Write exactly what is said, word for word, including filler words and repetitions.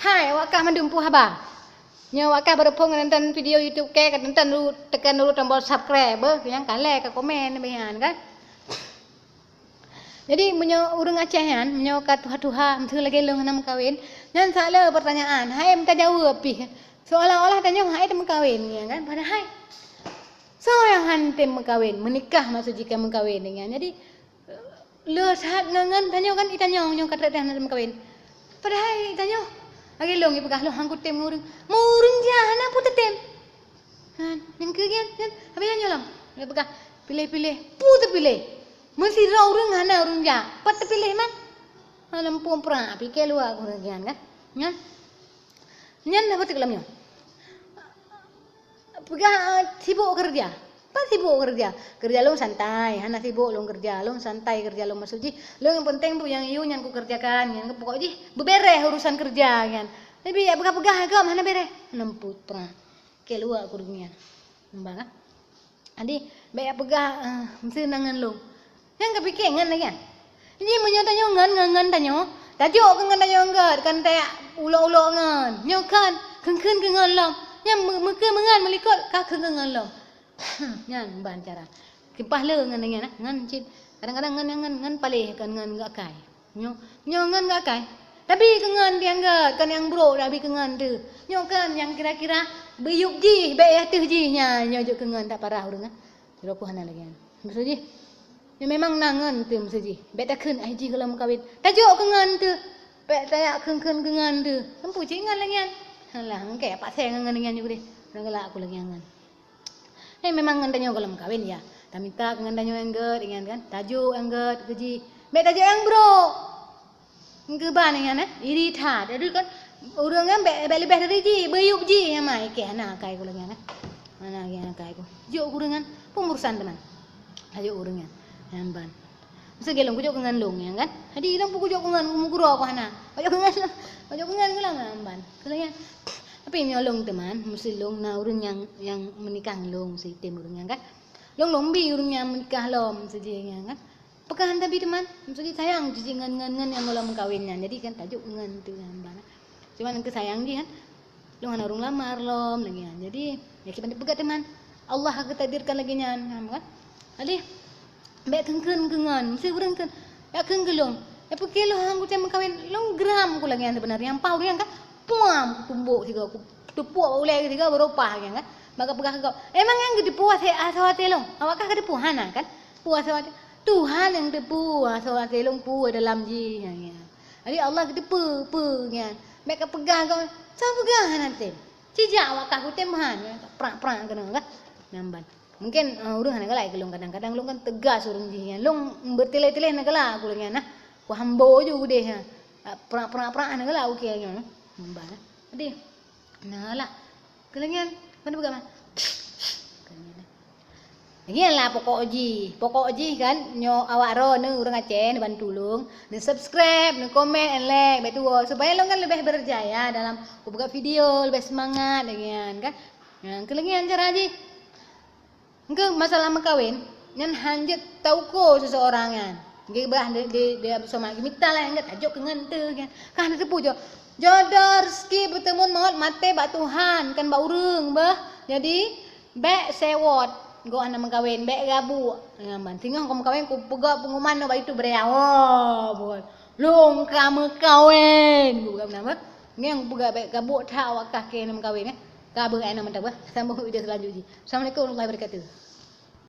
Hai, awak kah mandum peue haba? Nyoe awak kah baru phon nonton video YouTube kèe, ka tonton dulu, tekan dulu tombol subscribe, beuh, nyang ka like, ka komen, beuh nyan kan. Jadi, meunyoe ureueng Aceh nyan, meunyoe ka tuha-tuha, meuseu lagèe lôn hana meukawen, nyan salah pertanyaan, hai meutajaweueb pih. Seolah-olah tanyoe hai teumeukawen, ya kan? Padahai, soe nyang han tem meukawen, meunikah maksud jih ka meukawen, ya kan? Jadi, le that ngon, ngon tanyoe kan, i tanyoe nyoe ka trép-trép hana meukawen. Padahai i tanyoe, lagèe lôn jipeugah, lôn han kutem ngon ureueng. Meu ureueng jih hana peue teutem. Ha, nyang keu nyan, nyan, habéh nyan nyoe lom. Lôn peugah, piléh-piléh, peue teupiléh. Meusidroe ureueng hana ureueng jak. Pat teupiléh man? Hana muphom prak, pike luwa ureueng nyan kan. Nyan. Nyan dah beutôi lom nyoe. Peugah, eh, sibuk keureuja. Pat sibuk keureuja? Keureuja lôn santai, hana sibuk lôn keureuja. Lôn santai keureuja lôn, maksud jih, lôn nyang penting peue nyang yue nyan kukeureujakan, nyan pokok jih beubeureh urusan keureuja nyan. Tapi jak peugah-peugah gob hana beureh. Hana muphom prak. Keuluwa keu ureueng nyan. Nampak kan? Jadi, bèk jak peugah, eh, meuseu na ngon lôn. Nyan ka pike ngon lagèe nyan. Jadi, meunyoe tanyoe ngon, ngon, ngon tanyoe, tajok keu ngon tanyoe ngon, kan tajak ulok-ulok ngon. Nyoe kan, kheun-kheun keu ngon lom. Nyan meu-, meukeu meungon meulikot, ka kheun keu ngon lom. Nyan ban cara. Simpah le ngon lagèe nyan, eh. Ngon cit. Kadang-kadang ngon, ngon, ngon paléh, kan ngon geuakai. Nyoe, nyoe ngon geuakai. Tapi keu ngon nyang gèt, kon nyang brok, tapi keu ngon teuh. Nyoe kon nyang kira-kira beuyueb jih, bèk yah teuh jih nyan, nyoe jeuet keu ngon, that parah ureueng, eh. Sidroe ku hana lagèe nyan. Maksud jih, nyoe memang na ngon teuh maksud jih. Bèk takheun ai jih goh lom meukawen. Tajok keu ngon teuh. Bèk tajak kheun-kheun keu ngon teuh. Teumpu cit ngon lagèe nyan. Alah, engkèe paksa ngon lagèe nyan jih udeh. Hana galak aku lagèe nyan ngon. Hei, memang ngon tanyoe goh lom meukawen, ya. Tamita keu ngon tanyoe nyang gèt, ingat kan? Tajok nyang gèt keu jih. Bèk tajok nyang brok. Keuban ingat, eh? Iri that. Jadi kan, ureueng kan bèk, bèk leubeh dari jih, beuyueb jih, nyang mai. Keh, hana akai ku lagèe nyan, eh? Hana lagèe nyan akai ku. Jok keu ureueng nyan, peue urusan teuma. Tajok ureueng nyan. Nyan ban. Meuseu lôn kujok keu ngon lôn, ya kan? Jadi lôn peue kujok keu ngon, meuguro ku hana. Kujok keu ngon lôn, kujok keu ngon lôn, nyan ban. Keu lôn nyan. Tapi meunyoe lôn teuma, meuseu lôn na ureueng nyang, nyang meunikah ngon lôn, meuseu item ureueng nyan kan. Lôn, lôn bi ureueng nyang meunikah lom, meuseu jih nyan kan. Peugah han tabi teuma, meuseu jih sayang jih ngon, ngon, ngon nyang goh lom meukawen nyan. Jadi kan tajok ngon teuh nyan ban. Cuma nyang keu sayang jih kan. Lôn hana ureueng lamar lom lagèe nyan. Jadi, ya kiban peugah teuma. Allah ka geutakdirkan lagèe nyan, paham kan? Jadi, bèk kheun-kheun keu ngon, meuseu ureueng kheun. Bèk kheun keu lôn. Ya pike lôn han kutem meukawen, lôn geram ku lagèe nyan seubeuna. Nyang paih ureueng kan, puam, kutumbok sigoe, kuteupuek ulèe sigoe, beurupah lagèe nyan kan. Bak peugah keu gob. Emang nyang geuteupeue asoe até lôn? Awak kah ka teupeue hana kan? Peue asoe até? Tuhan nyang teupeue asoe até lôn peue dalam jih nyan. Jadi Allah geuteupeue peue nyan. Bèk ka peugah gob, soe peugah hana tem. Cijak awak kah kutem han, prak-prak keunoe kan. Nyan ban. Mungkin, eh, ureueng hana galak keu lôn kadang-kadang lôn kan teugas ureueng jih nyan. Lôn beutilèe-tilèe hana galak ku lagèe nyan nah. Ku hambo ju udeh nyan. Prak-prak-prak hana galak ukèe nyan. Nyan ban. Jadi, hana galak. Keu lagèe nyan, ban peugah mah. Lagèe nyan lah pokok jih. Pokok jih kan, nyoe awak droeneuh ureueng Aceh, neubantu lôn, neu-subscribe, neu-comment and like, bèk tuwoe, supaya lôn kan leubeh berjaya dalam kupeugah video, leubeh seumangat lagèe nyan kan. Nyan, keu lagèe nyan cara jih. Engkeu masalah meukawen, nyan han jeuet tauko siseurang nyan. Geubeurah di, di, di Abdul Somad, geumita lah nyan, tajok keu ngon teuh nyan. Kah neuteupeue jo. Jodoh, rezeki, peuteumeuen, mawöt, maté bak Tuhan, kon bak ureueng beuh. Jadi, bèk seuwot goh hana meukawen, bèk gabuk. Nyan ban. Singoh goh meukawen, kupeugah pengumuman nyoe bak YouTube beuraya. Oh, buet. Lôn ka meukawen. Kupeugah meunan beuh. Nyan kupeugah bèk gabuk that awak kah keu hana meukawen, eh. Ka beuh, eh, na mantap beuh. Sambung video selanjut jih. Assalamualaikum warahmatullahi wabarakatuh.